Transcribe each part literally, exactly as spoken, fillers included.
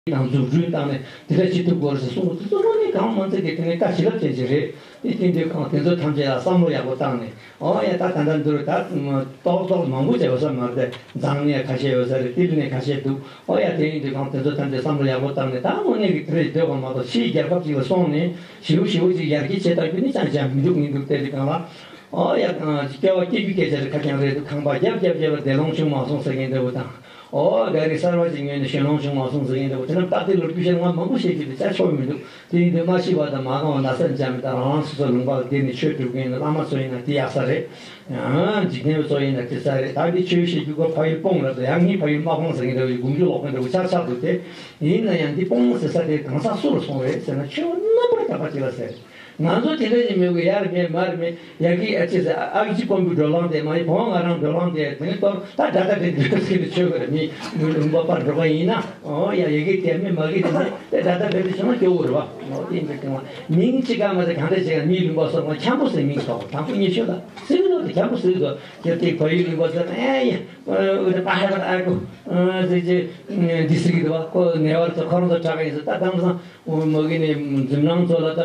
དང་འཛུགས་སྐྲུན་བཏང་ནས་དེ་འདྲ་བྱེད་ཐུབ་དགོས་རེད་ཟེར་གསུངས་པ་དེ་ཚོ་དངོས་གནས་གང་མ་ཚད་ཀྱི་དེ་ནས་བཀའ་བྱིན་རླབས་ཅན་ཞིག་རེད། དེ་དེ་འདྲའི་གང་དེ་ཚོ་ཐམས་ཅད་ལ་བསམ་བློ་ཡག་པོ་བཏང་ནས། ཨོ་ཡ། ད་ད་ལྟ་འདི་རུ་ད་ཏོག་ཏོག་མང་པོ་བྱས་པ་ས་མ་རེད། མཛངས་ནས་ཁ་ཤས་ཡོད་ས་རེད། ཏིལ་ནས་ཁ་ཤས་འདུག་ཨོ་ཡ། དེ་ཡིན་དུས་གང་དེ་ཚོ་ཐམས་ཅད་བསམ་བློ་ཡག་པོ་བཏང་ནས། ད་དངོས་གནས་ཀྱི་དེ་རེད་འདོད་པ་མ་གཏོགས། ཕྱིའི་རྒྱལ་ཁབ་ཅིག་ལ་སོང་ནས་ཞེའུ་ཞེའུ་ཅིག་ཡར་རྒྱས་བྱེད་ཐུབ་རྒྱུ་ནི་ཅང་ཅང་མི་འདུག་མི་འདུག་དེ་རིགས་གང་ལ། ཨོ་ཡ། སྐྱེ་བ་སྐྱེ་རྒྱུ་སྐད་ཆ་རེད། ཁ་རྐྱང་རེད་འདུག་ཁང་པ་རྒྱབ་རྒྱབ་རྒྱབ་ལ་བདེ་ལོང་བྱུང་མ་སོང་ཟེར་མཁན་འདྲ་བོ་དང་། ཨོ་ག་རེ་གསར་བ་ཅིག་ཉོས་ནས་གཞན་ལོང་བྱུང་མ་སོང་ཟེར་མཁན་འདྲ་བོ། དེ་རྣམས་ད་ལྟའི་ལོ་རྒྱུས་བཤད་ན་ང་མང་པོ་བཤད་རྒྱུ་དེ་ཆ་ཆོག་མི་འདུག་དེ་ཡིན་དུས་མ་ཤི་བ་དང་མ་གང་བ་ན་ས་འཇམ་མི་དང་། རང་རང་སོ་སོ་ལུང་པ་ལ་བསྡད་ནས་ཆོས་སྒྲུབ་མཁན་ནི་བླ་མ་ཚོ་ཡིན་ན་དེ་ཡག་ས་རེད། ཡང་འཇིག་རྟེན་པ་ཚོ་ཡིན་ན་དེ་ས་རེད། ད་འདི་ཆོས་བཤད་རྒྱུ་ཁོ་ཕ་ཡུལ་སྤོང་རབས་དང་། ཡང་ངའི་ཕ་ཡུལ་མ་སྤོང་ཟེར་མཁན་འདྲ་བོ་ཡི་དགུང་ཆུ་ལོག་མཁན་འདྲ་བོ་ཆགས་ཆགས་འདུག་དེ་ཡིན་ན་ཡང་འདི་སྤོང་ཟེར་ས་དེ་གང་ཟག་སུ་ལ་སོང་རེད་ཟེར་ན། ཆོས་པ་རྣམ་པར་དག་པ་ཅིག་ལ་ཟེར། ང་ཚོ་དེ་འདྲ་ཞིག་མེད་དགོས། ཡར་མེད་མར་མེད། ཡ་གི་ཨ་ཅེ་ཟེར། ཨ་ཅེ་དཀོན་པོའི་བགྲོ་གླེང་དེ་མ་ཡིན། བོང་ང་རང་བགྲོ་གླེང་དེ་དེ་ནི་གཏོར་ད་དགྲ་ད་དེ་འདྲ་ཟེར་ནས་ཆོས་གོ་རེ་མི་མི་ལུང་པ་པར་འགྲོ་ག་ཡིན་ན། ཨོ་ཡ། ཡ་གི་དེ་མི་མ་གི་དེ་མི་དེ་དགྲ་ད་དེ་འདྲ་བྱུང་ན་སྐྱོ་བོ་རེད་བ། ཨོ་དེ་འདྲ་གང་བ་མིང་གཅིག་ག་མ་ཟེར། གང་འདྲ་བྱེད་ག་མིའི་ལུང་པ་སོགས་ང་འཁྱམ་པོ་ཟེར་མིང་ཐོགས། དང་པོ་ཉེ་ཤོས་ལ་ཟེར་གི་འདུག་དེ་འཁྱམ་པོ་ཟེར་གི་འདུག་དེ་དེ་བལ་ཡུལ་ལུང་པ་ཟེར་ན། ཨེ་ཡ། ཨོ་དེ་པ་ཧ་ཨ་ཀོ་ཟེར་ཅེ་འདི་ཟེར་གི་འདུག་བ། ཁོ་ངེས་པར་དུ་ཁོ་རང་ཚོ་དྲག་གི་ཡིན་ཟེར། ད་དང་སང་། འོ་མ་གི་ནི་འཛིན་རང་ཚོ་ལ་ད་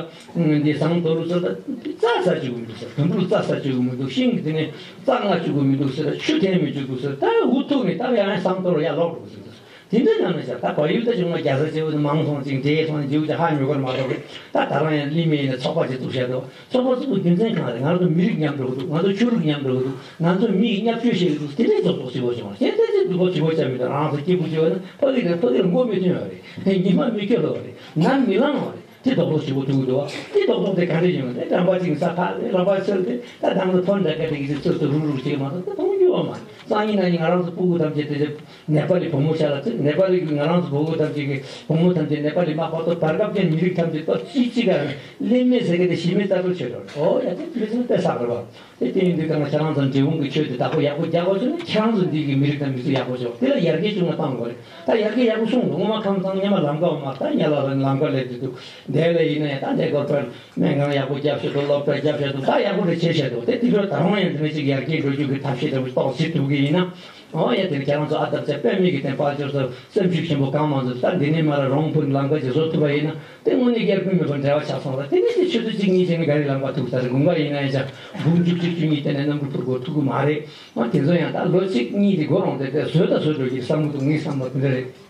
འདི་ཟངས་དོ་ལུ་ཚོ་ལ་རྩྭ་ཟ་བཅུག་གི་མི་འདུག་ཟེར། དུམ་བུར་རྩྭ་ཟ་བཅུག་གི་མི་འདུག་ཤིང་གི་དེ་ནས་རྩྭ་བརྔ་བཅུག་གི་མི་འདུག་ཟེར། ཆུ་འཐེན་མི་བཅུག་གི་ཟེར། ད་འུ་ཐུག་ནས་ད་ཡང་ཟངས་དོ་ལུ་ཡར་ལོག་འགྲོ་གི་ཟེར། དེ་འདྲ་ཡང་མི་བྱ། ད་བལ་ཡུལ་ད་བྱུང་བ་རྒྱ་ས་ཆེ་བོ་དེ་མང་སོང་ཅིག་འདྲེས་སོང་ཅིག་ཧ་མི་གོ་མ་གཏོགས། ད་ད་རང་ཡང་གླིང་མི་ཡིན་ན་ཚོགས་པ་ཅིག་བཙུགས་བཞག་འདུག་ཚོགས་པ་བཙུགས་པའི་རྒྱུ་མཚན་གང་རེད། ང་ཚོ་མི་རིགས་ཉམས་འགྲོ་གི་འདུག་ང་ཚོ་ཆོས་ལུགས་ཉམས་འགྲོ་གི་འདུག་ང་ཚོ་མི་ཡི་བརྙས་བཅོས་བྱེད་ཀྱི་འདུག་དེ་འདྲའི་རྡོག་རྡོག་ཞིག་བྱུང་བ། གཞན་ཏན་ཏན་སྡུག་པོ་ཞིག་བྱ་མི་འདུག་རང་ཚོ་སྐྱིད་པོ་བྱེད་པ་ན་ཕ་གི་དང་ཕ་གི་ལ་མགོ་མི་ཐོན་བ་རེད། ཉི་མ་མི་སྐྱོ་ལོ་རེད། ནམ་མི་ལངས་བ་རེད། དེ་རྡོག་རྡོག་ཞིག་བྱུང་གི་འདུག་དེ་རྡོག་རྡོག་དེ་ག་འདྲ་ཡིན་ན། དེ་རམ་པ་ཅིག་ས་ཁ་ལས་རམ་པ་ཚོས་དེ་ད་དང་ལ་ཐོན་འདྲ་ག་དེ་གི་ཚོས་སུ་རུག་རུག་བྱེད་མ་ཐུབ། དེ་མཐོང་རྒྱུ་བ་མ་རེད། སང་ཉིན་གནངས་ཉིན་ང་རང་ཚོ་སྤུ་གུ་ཐམས་ཅད་དེ་ནེ་པ་ལི་བུ་མོ་ཆ་ལ་ཚིག་ནེ་པ་ལི་གི་ང་རང་ཚོ་བུ་གུ་ཐམས་ཅད་ཀྱི་བུ་མོ་ཐམས་ཅད་ནེ་པ་ལི་མ་གཏོགས་བར་སྐབས་ཀྱི་མི་རིགས་ཐམས་ཅད་ཏོ་གཅིག་གཅིག་ག་གླེང་མེད་ཟེར་གི་དེ་ཤི་མེད་ལྟ་བུ་བྱེད་འགྲོ། ཨོ་ཡ། དེ་དེ་ཚོ་དཔེ་བསགས་རེད་བ། དེ་དེ་ཡིན་དུས་ཀྱང་ཁྱེད་རང་ཚོ་འབྲས་སྤུངས་ཀྱི་ཆོས་དེ་བདག་པོ་ཡག་པོ་རྒྱག་དགོས་བྱུང་ན། ཁྱེད་རང་ཚོ་འདི་གི་མི་རིགས་དང་མི་ཚེ་ཡག་པོ་བྱོས། དེ་ལ་ཡར་རྒྱས་བྱུང་ན་བཏང་དགོས་རེད། ད་ཡར་རྒྱས་ཡག་པོ་སོང་འདུག་སྔོན་མ་ཁམས་ཚང་སྔོན་མ་ལམ་ཀ་བ་མ་ད་ཉ་ལ་ལམ་ཀ་ལས་དེ་འདུག་དེ་ལ་ཡིན་ན་ཡང་ད་འདྲེ་སྐོར་པར་སྨན་ཁང་ཡག་པོ་རྒྱབ་བཞག་འདུག་སློབ་གྲྭ་རྒྱབ་བཞག་འདུག་ད་ཡག་པོ་རེ་བྱས་བཞག་འདུག་དེ་དེ་ཚོ་ད་རུང་ཡང་དེ་ནས་ཅིག་ཡར་རྒྱས་འགྲོ་རྒྱུ་གི་ཐབས་ཤེས་འདྲ་བོ་ཏོག་ཙམ་ཐུབ་གི་ཡིན་ན། ཨོ་ཡ། དེ་ནས་ཁྱེད་རང་ཚོ་ཨ་དར་ཚེ་དཔེ་མེད་ཀྱི་དེ་དཔལ་འབྱོར་ཚོ་སེམས་ཤུགས་ཆེན་པོ་གང་མང་ཚོ་ད་འདི་ནས་མར་རོང་ཕུ་ལམ་ཀ་ཅིག་བཟོ་ཐུབ་པ་ཡིན་ན། དེ་དངོས་གནས་སྐྱབས་མགོན་མེད་པར་འབྲེལ་བ་ཆགས་སོང་ལ། དེ་ནས་དེ་ཆུ་ཚོད་གཅིག་གཉིས་བྱས་ནས་ག་རེ་ལམ་ཁ་ཐུག་ས་རེད། དགུན་ཁ་ཡིན་ན་ཡང་ཅག་འབུམ་བཅུ་གཅིག་བཅུ་གཉིས་དེ་ནས་གནམ་གྲུ་འཕུར་དགོས་ཐུག་གི་མ་རེད། ཨ་དེ་ཚོ་ཡང་ད་ལོ་གཅིག་གཉིས་དེ་འགོར་འོང་དེ་དེ་བཟོས་ད་བཟོས་འགྲོ་གི་བསམ་གི་འདུག་ངའི་བསམ་པ་དེ་འདྲ་རེད།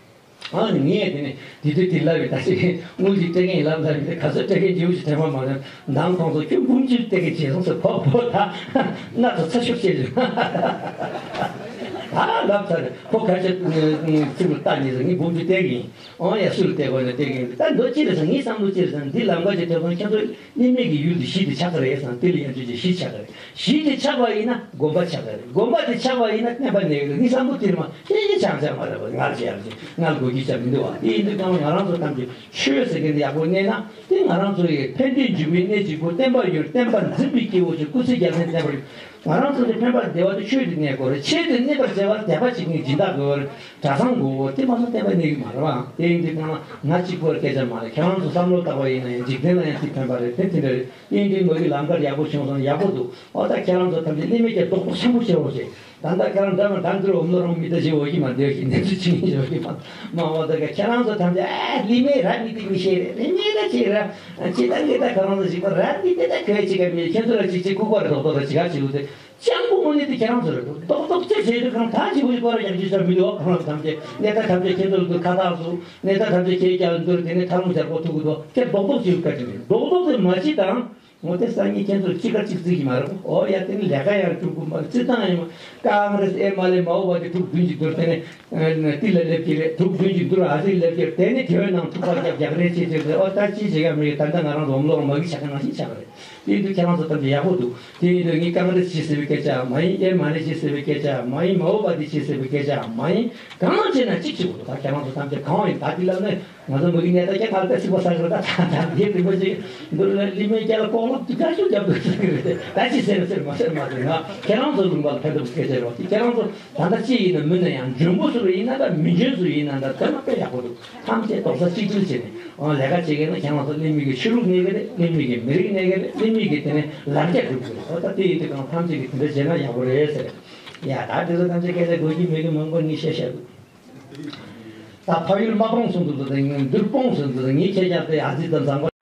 ཨ་ནི་ངས་དེ་ནས་དེ་དུས་དེ་ལབ་ཡོད། ད་ཅིག་དངུལ་ཅིག་སྤྲད་མཁན་ཡིན་ལབ་ལབ་ཡོད། ག་ཚོད་སྤྲད་མཁན་ཡོད་ཅིག་དྲན་པ་མ་ནས་མདང་ཁོང་ཚོ་ཁྱོད་འབུམ་བཅུ་སྤྲད་མཁན་བྱས་སོང་ཟེར། ཕོ་ཕོ་ད་སྣ་ཚོགས་ཚ་ཤུར་བྱས་བྱུང་། ད་ལབ་ཚར་རེད། ཁོ་ག་ཚོད་ཚིག་ལ་བལྟ་ཉེ་ཟེར། ངས་འབུམ་བཅུ་སྤྲད་ཀྱི་ཡིན། ཨོ་ཡ། སུ་ལ་བལྟས་དགོས་ན་བལྟས་ཀྱི་ཡིན། ད་འདི་ཅི་རེད་ཟེར། ངའི་བསམ་བློ་ཅི་རེད་ཟེར་ན། འདི་ལམ་ཁ་ཅིག་ཐོན་སོང་། ཁྱེད་ཚོ་གླིང་མི་གི་ཡུལ་དུ་གཞིས་དེ་ཆགས་ཀྱི་རེད་ཟེར་ན། དེ་ལ་ཡང་ཅི་ཅི་གཞིས་ཆགས་ཀྱི་རེད། གཞིས་དེ་ཆགས་པ་ཡིན་ན་དགོན་པ་ཆགས་ཀྱི་རེད། དགོན་པ་དེ་ཆགས་པ་ཡིན་ན་བསྟན་པ་གནས་ཀྱི་རེད། ངའི་བསམ་བློ་དེར་མ་ཤེས་ཀྱི་ཆགས་ཆགས་མ་རེད་པ། ངར་བྱེད་ཡག་ཅིག་ངར་དགོས་ཀྱི་ཆགས་མི་འདུག་བ། དེ་ཡིན་དུས་ཀྱང་ང་རང་ཚོ་ཐམས་ཅད་ཆོས་ཟེར་མཁན་དེ་ཡག་པོ་གནས་ན། དེ་ང་རང་ཚོ་ཡི་ཕན་བདེ་འབྱུང་བའི་གནས་གཅིག་པུ། བསྟན་པ་ཡོད། བསྟན་པ་འཛིན་པའི་སྐྱེ་བོ་ཆོས། སྐུ་ཚེ་རྒྱལ་མཚན་བསྟན་པར། ང་རང་ཚོ་གི་ཕན་པ་བདེ་བ་དེ་ཆོས་དེ་གནས་དགོས་རེད། ཆོས་དེ་གནས་པར་བྱ་བར་དད་པ་བྱེད་མཁན་སྦྱིན་བདག་དགོས་རེད། གྲྭ་ཚང་དགོས་རེད། དེ་མ་གཏོགས་བསྟན་པ་གནས་ཀྱི་མ་རེད་བ། དེ་ཡིན་དུས་ཀྱང་ང་གཅིག་པོར་སྐད་ཆ་མ་རེད། ཁྱེད་རང་ཚོ་བསམ་བློ་བཏང་བ་ཡིན་ན་ཡང་འཇིག་རྟེན་ལ་ཡང་དེ་ཕན་པ་རེད། དེ་དེ་འདྲ་རེད། དེ་ཡིན་དུས་ངོས་ཀྱི་ལམ་ཁར་ཡག་པོ་བྱུང་སོང་། ཡག་པོ་འདུག་ཨོ་ད་ཁྱེད་རང་ཚོ་ཐམས་ཅད་གླེང་མོལ་བྱས་རྡོག་རྡོག་ཆེན་པོ་བྱེད་རོགས་བྱེད། ད་ལྟ་ཁྱེད་རང་འདྲ་མ་འདང་དུ་འོམ་ལོ་རང་མི་ལྟ་ཞིག་འོ་གི་མ་འདོད་ཀྱི་གནས་ཚུལ་ཅིག་ཡིན་ཞོག་གི་མ་མ་འོ་ད་ག་ཁྱེད་རང་ཚོ་ཐམས་ཅད་ཨ་གླེང་མོལ་ར་མི་དེ་མི་ཤེས་རེད། གླེང་མོལ་ར་བྱེད་ར་ཅི་ད་ངེད་ད་ཁོ་རང་ཚོ་ཞིག་པ་ར་མི་དེ་ད་ཁོས་ཅི་ག་མི་ཁྱེད་ཚོ་ལ་ཅིག་ཅིག་ཁུག་པ་རེད། རྡོག་རྡོག་ར་ཅི་ག་ཅིག་འོ་དེ་ཅང་པོ་དངོས་གནས་དེ་ཁྱེད་རང་ཚོ་རེད། རྡོག་རྡོག་ཅིག་བྱེད་དུས་གང་ད་ཅིག་འོ་ཞིག་པ་ར་ཡག་ཅིག་ས་མི་འདུག་ཁོ་རང་ཚོ་ཐམས་ཅད་གནས་ད་ཐམས་ཅད་ཁྱེད་ཚོ་ལ་དུ་ཁ་ཐག་སོ་གནས་ད་ཐམས་ཅད་ཁྱེད་རྒྱ་འདུར་དེ་ནས་ཐར་ལུང་སྦྱར་གོ་ཐུག་གི་འདུག་ཁྱེད་རྡོག་རྡོག་ཅིག་ག་ཅིག་རེད། རྡོག་རྡོག་དེ་མ་ཅིག་དང་། འོ་དེ་སང་ཉིན་ཁྱེད་ཚོར་ཅི་དགར་ཅིག་བརྩི་གི་མ་རེད། ཨོ་ཡ་དེ་ནི་ལས་ཀ་ཡང་སྒྲུབ་དགོས་མ་རེད། བརྩི་སྟངས་ཡང་ཀ་ང་རེ་ཨེ་མ་ལེ་མ་འོ་བ་དེ་ཐུག་བདུན་གྱི་འདུར་དེ་ནི་ཏི་ལ་སླེབས་ཀྱི་རེད། ཐུག་བདུན་གྱི་འདུར་ཨ་ཟིག་སླེབས་ཀྱི་རེད། དེ་ནི་དེ་བས་ནང་ཐུག་པ་རྒྱབ་རྒྱག་རེས་བྱེད་ཀྱི་རེད། ཨོ་ད་ཅི་བྱེད་ཀ་མི་ད་ལྟ་ང་རང་ལོམ་ལོག་མ་གི་ཆགས་ཀ་ནང་བཞིན་ཆགས་ཀ་རེད། དེ་ཡིན་དུས་ཁྱེད་རང་ཚོ་ཐམས་ཅད་ཡག་པོ་འདུག་དེ་ཡིན་དུས་ངས་ཀ་ང་རེ་ཅི་ཟེར་བའི་སྐད་ཆ་མ་ཡིན། ཨེ་མ་ལེ་ཅི་ཟེར་བའི་སྐད་ཆ་མ་ཡིན། མ་འོ་བ་དེ་ཅི་ཟེར་བའི་སྐད་ཆ་མ་ཡིན། གང་བྱས་ན་གཅིག་བྱེད་དགོས་འདུག་ད་ཁྱེད་རང་ཚོ་ཐམས་ཅད་གང་བ་ཡིན། ད་དེ་ལ་ནི། ང་ཚོ་མི་གི་གནས་སྟངས་ཀྱང་ང་ལ་ཚིག་པ་ས་རེད། ད་ད་ད་དེ་རིན་པོ་ཆེ་འདི་ལ་གླིང་མའི་སྐྱ་ལ་ལྐོག་ལབ་དེ་དགའ་ཤོས་རྒྱབ་འདུག་ཟེར་གི་རེད། ད་ཅི་ཟེར་ཟེར་མ་ཟེར་མ་ཟེར། ང་ཁྱེད་རང་ཚོ་ལུང་པ་ལ་ཕན་ཐོགས་སྐད་ཆ་རེད་བ། དེ་ཁྱེད་རང་ཚོ་ད་ལྟ་ཅི་ཡིན་ན་མིན་ན་ཡང་འཇོན་པོ་ཚོ་ཡིན་ན་འདྲ་མི་འཇོན་ཚོ་ཡིན་ན་འདྲ་དོན་ལ་དཔེ་ཡག་པོ་འདུག་ཐམས་ཅད་རྡོག་རྩ་གཅིག་སྒྲིལ་བྱས་ནས་ཨང་ལས་ཀ་བྱེད་མཁན་ན་ཁྱེད་རང་ཚོ་གླིང་མི་གི་ཆོས་ལུགས་གནས་གི་རེད། གླིང་མི་གི་མི་རིགས་གནས་གི་རེད། གླིང་མི་གི་དེ་ནས་ལར་རྒྱ་སྒྲུབ་དགོས་རེད། ཨོ་ད་དེ་ཡིན་དུས་གང་ཐམས་ཅད་ཀྱིས་དེ་འདྲ་བྱས་ན་ཡག་པོ་རེད་ཟེར། ཡ་ད་དེ་ཚོ་ཐམས་ཅད་སྐད་ཆ་དགོས་ཀྱི་མེད་ཀྱི་མང་པོ་ངས་བཤད་བཤད་འདུག་ད་ཕ་ཡུལ་མ་སྤངས་སོང་འདུག་ད་ཡིན་འདུག་སྤངས་སོང་འདུག་ད་ངས་ཁྱེད་ཅག་དེ་ཨ་ཙི་ད་འཛམ་བུ་